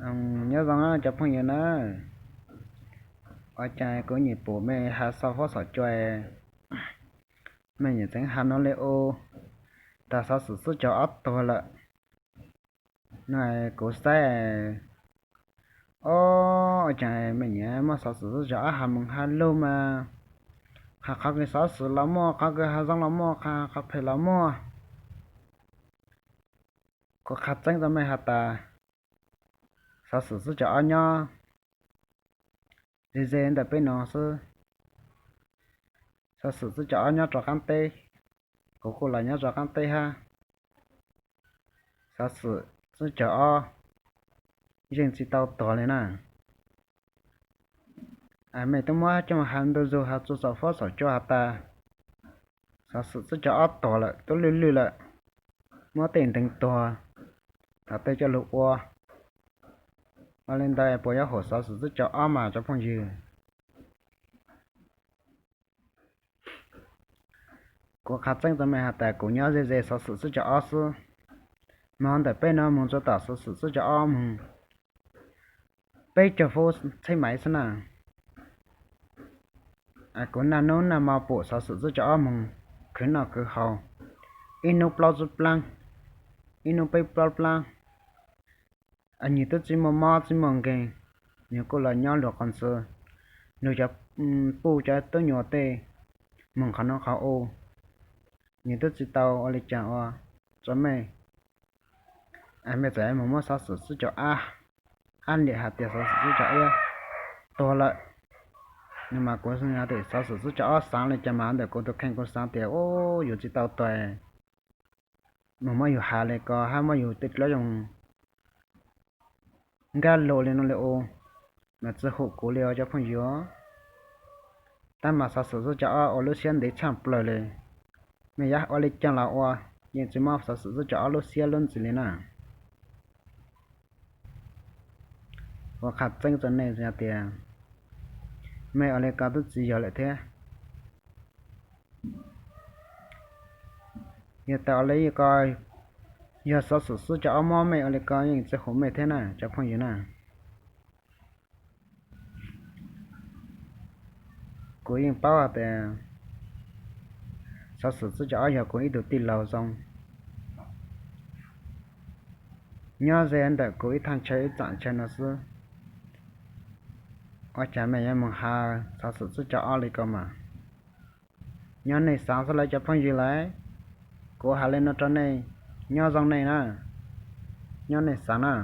Nyob zoo cov phooj ywg na, ua cas kuv nyiam pum mej has xov fob xov cua, mej nyiam txeev has no li u, tas xov xwm xwb cov ob tuag lawm no. Kuv saib, o, ua cas mej nyiam muab xov xwm xwb cov ob has moos has lug mas, qhov kws xov xwm los muaj, qhov kws has zoo los muaj, qhov phem los muaj. Kuv qha txeeb rua mej has tas, xov xwm xwb cov ob nyob ze ze ntawm peb no xwb. Xov xwm xwb cov ob nyob rov qaab teb, kuv kuj los nyob rov qaab teb hab. Xov xwm xwb cov ob yeej tsi tau tuag li na. Mej tub muab coj has ntu zug has txug xov fob xov cua has tas, xov xwm xwb cov ob tuag lawm, tub lwj lwj lawm, muab tej nteeg tuag, tas tej coj lug ua. Ua li ntawd puas yuav haum xov xwm xwb cov ob mas cov phooj ywg? Kuv qha txeeb rua mej has tas kuv nyob ze ze xov xwm xwb cov ob xwb, mas ntawm peb no moog txug tom xov xwm xwb cov ob moog peb caug fub txheb maiv xwb na. Kuv naj nub naj mo pum xov xwm xwb cov ob moog khwv noj khwv haus, ib nub plaub tsib plaab, ib nub peb plaub plaab. Nwg tub tsi muaj mob tsi muaj nkeeg, nwg kuj los nyob luag qhov ntxwg, nwg cov puj cov tub nyuas tej moog qhov nub qhov u, nwg tub tsi tau ua li caag ua rua mej. Mej txawm moog muab xov xwm xwb cov ab, ab liam has tas xov xwm xwb cov ab tuag lawm, nua mas kuv has tas xov xwm xwb cov ob xaav li caag mas ntawm kuv tug kheej kuv xaav tas u, yug tsi tau tuag, moog muab yug has li ko hab muab yug tej dlaab zoo nkag lug li no li u, mas tsi hum kuv li os cov phooj ywg. Tab mas xov xwm xwb cov ob ua lub siab ntev tshaj plawg li. Mej yuav ua li caag los ua, yeej tsi mob xov xwm xwb cov ob lub siab lub ntsws li na. Ua qha txeeb rua nej has tas, mej ua li ko tub tsi yog lawm thiab. Yog tas ua li ko, yog xov xwm xwb cov ob mob mej ua li ko yeej tsi hum mej thiab na cov phooj ywg na. Kuv yeej paub has tas, xov xwm xwb cov ob yog kuv ib tug tij laug zoo, nyob ze ntawm kuv ib thaaj chaw ib txaam chaw no xwb. Ua cas mej yuav moog has xov xwm xwb cov ob li ko mas? Nyob nej xaav xwb lawm cov phooj ywg lawm. Kuv has li no rua nej, nyob zoo nej na, nyob nej xaav na.